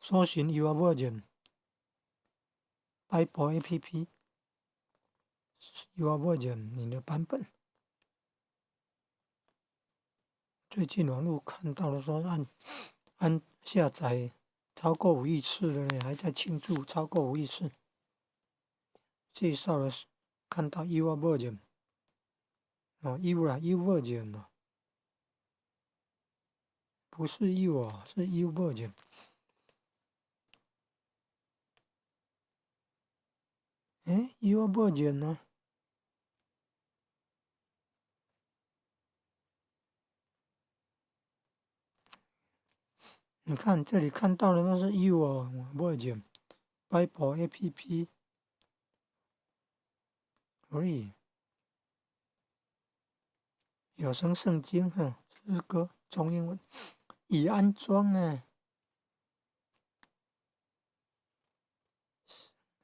搜尋 Your Version Bible APP，Your Version 你的版本。最近網路看到了說按按下載超過5億次的呢，還在慶祝超過5億次。介紹了看到 Your Version，哦，You 啦，You Version 哦，不是 You 哦，是 You Version。哎，Your Version 呢？你看這裡看到的那是 Your Version Bible APP。可以，有聲聖經哈，詩歌中英文已安裝呢。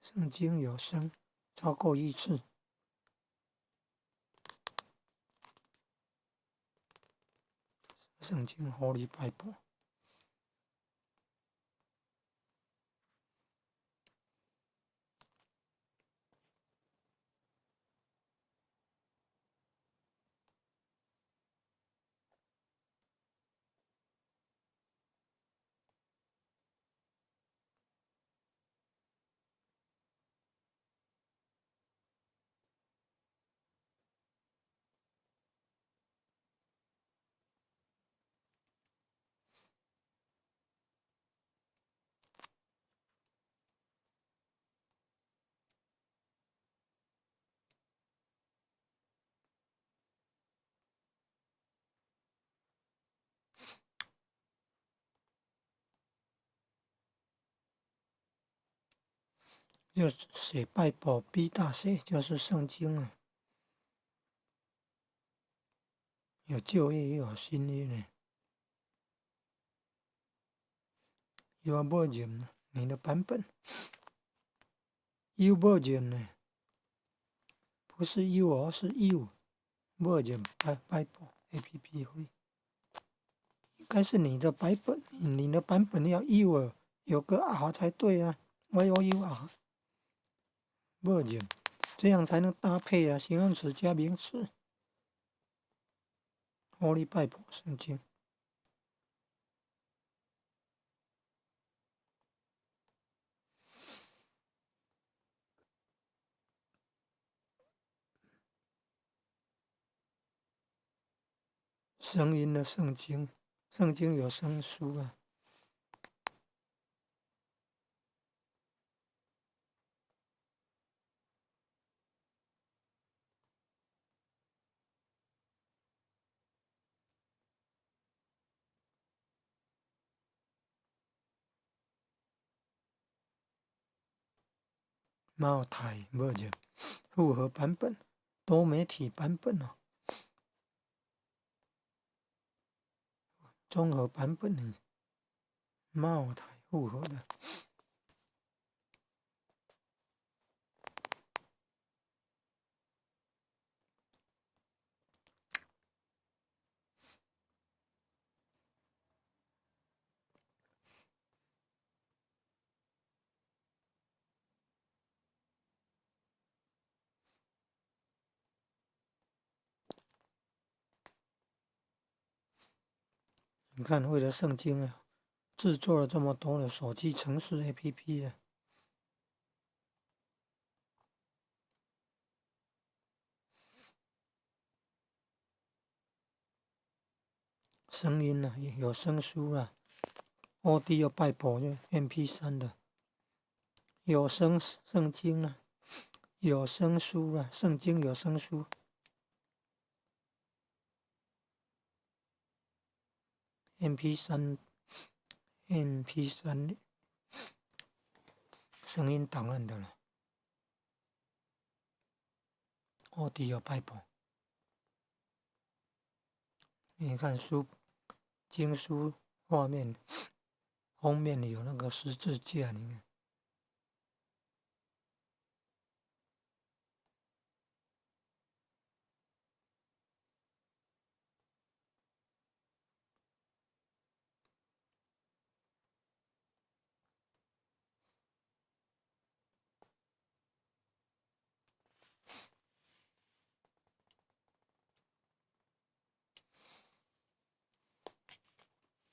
聖經有聲超過一次。聖經 Holy Bible。就寫 Bible B 大寫，就是聖經啊，有舊約也有新約呢。Your version，你的版本。You version 呢？不是 You 哦，是 You version Bible APP，應該是你的版本，你的版本要 You 有個 R 才對啊，YOUR。version，這樣才能搭配啊，形容詞加名詞。Holy Bible 聖經，聲音的聖經，聖經有聲書啊。Multi version 複合版本、多媒體版本哦，綜合版本，Multi 複合的。你看，為了聖經啊，製作了這麼多的手機程式 APP 啊，聲音啊，有聲書啊，Audio Bible 就 MP3 的，有聲聖經啊，有聲書啊，聖經有聲書。MP3，MP3 聲音檔案的了，Audio Bible。你看書，經書畫面封面裡有那個十字架，你看。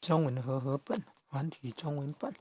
中文和合本，繁體中文版。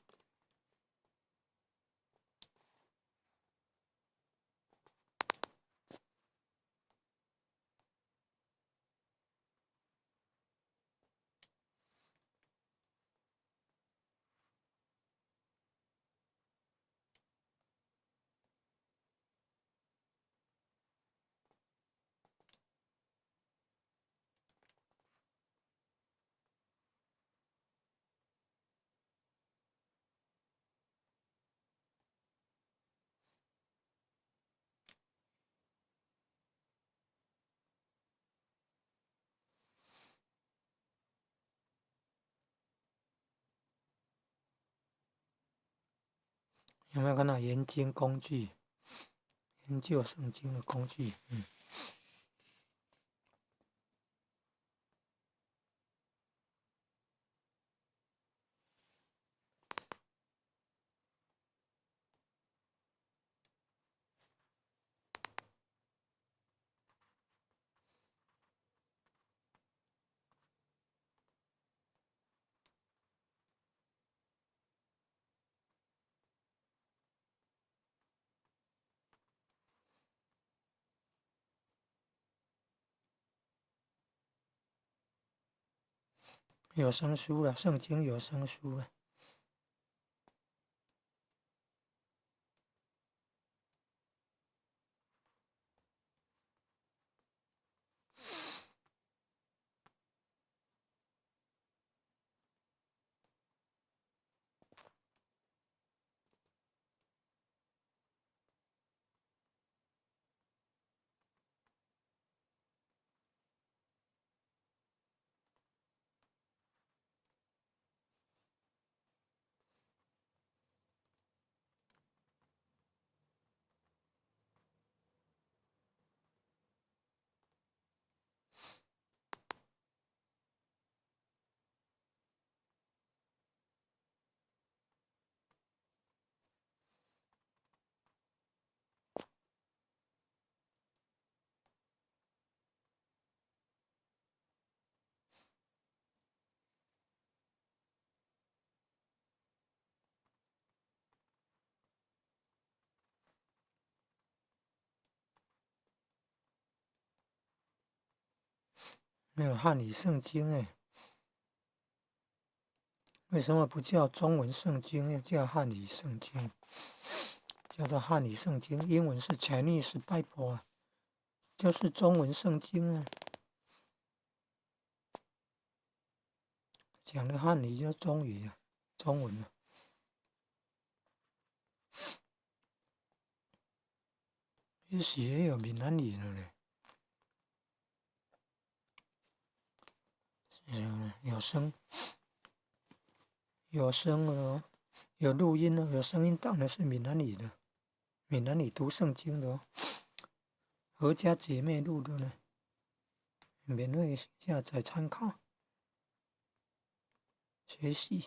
有沒有看到研經工具？研究聖經的工具。有聲書了，聖經有聲書了。沒有漢語聖經哎，為什麼不叫中文聖經，要叫漢語聖經？叫做漢語聖經，英文是 Chinese Bible 啊，就是中文聖經啊。講的漢語就中語啊，中文啊。也許也有閩南語的嘞。有聲，有聲哦，有錄音的，有聲音檔的是閩南語的，閩南語讀聖經的哦，何家姐妹錄的呢？免費下載參考學習。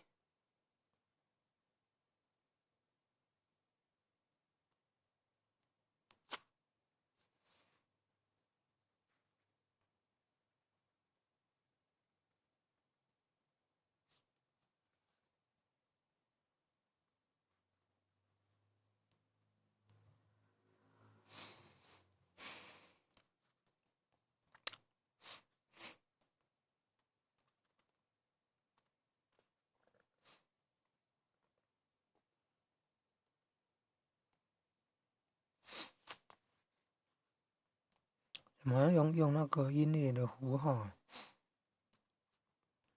怎麼用那個音樂的符號，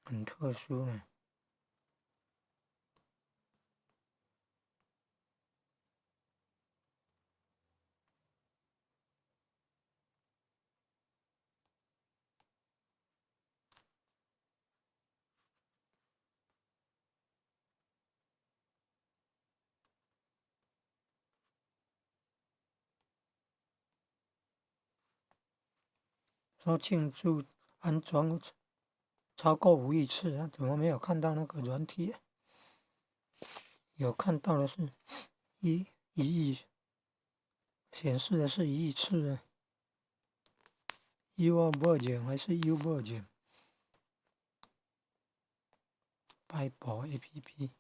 很特殊呢。說慶祝安裝超過5億次啊，怎麼沒有看到那個軟體啊？有看到的是一億，顯示的是1億次啊。U version 還是 U version？ Bible APP。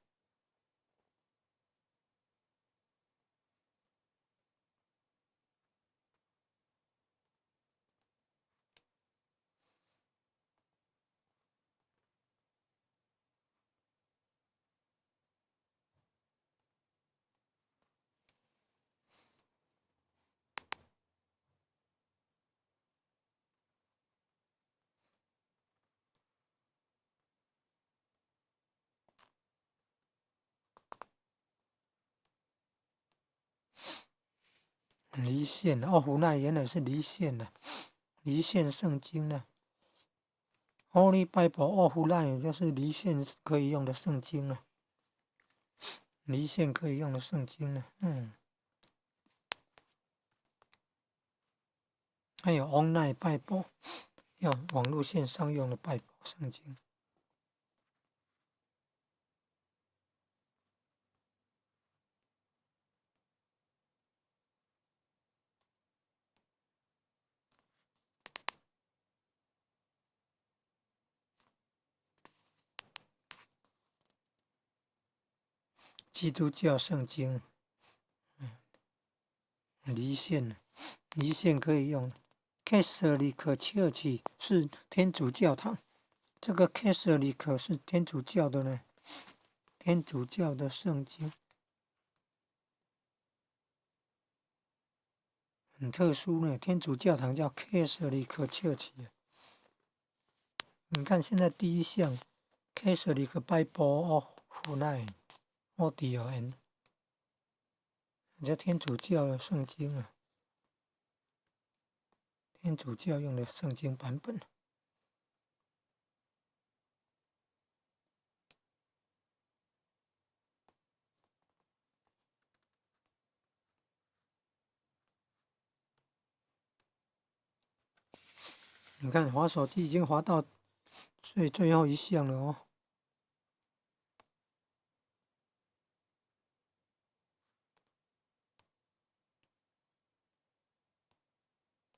離線哦，原來是離線的，離線聖經呢。Holy Bible Offline 就是離線可以用的聖經啊，離線可以用的聖經呢，還有 Online Bible，要網絡線上用的 Bible 聖經。基督教聖經，離線，離線可以用。Catholic Church 是天主教堂，這個 Catholic 是天主教的呢，天主教的聖經，很特殊呢。天主教堂叫 Catholic Church。你看現在第一項 Catholic Bible Offline。Audio and 這天主教的聖經啊，天主教用的聖經版本。你看，滑手機已經滑到最最後一項了哦。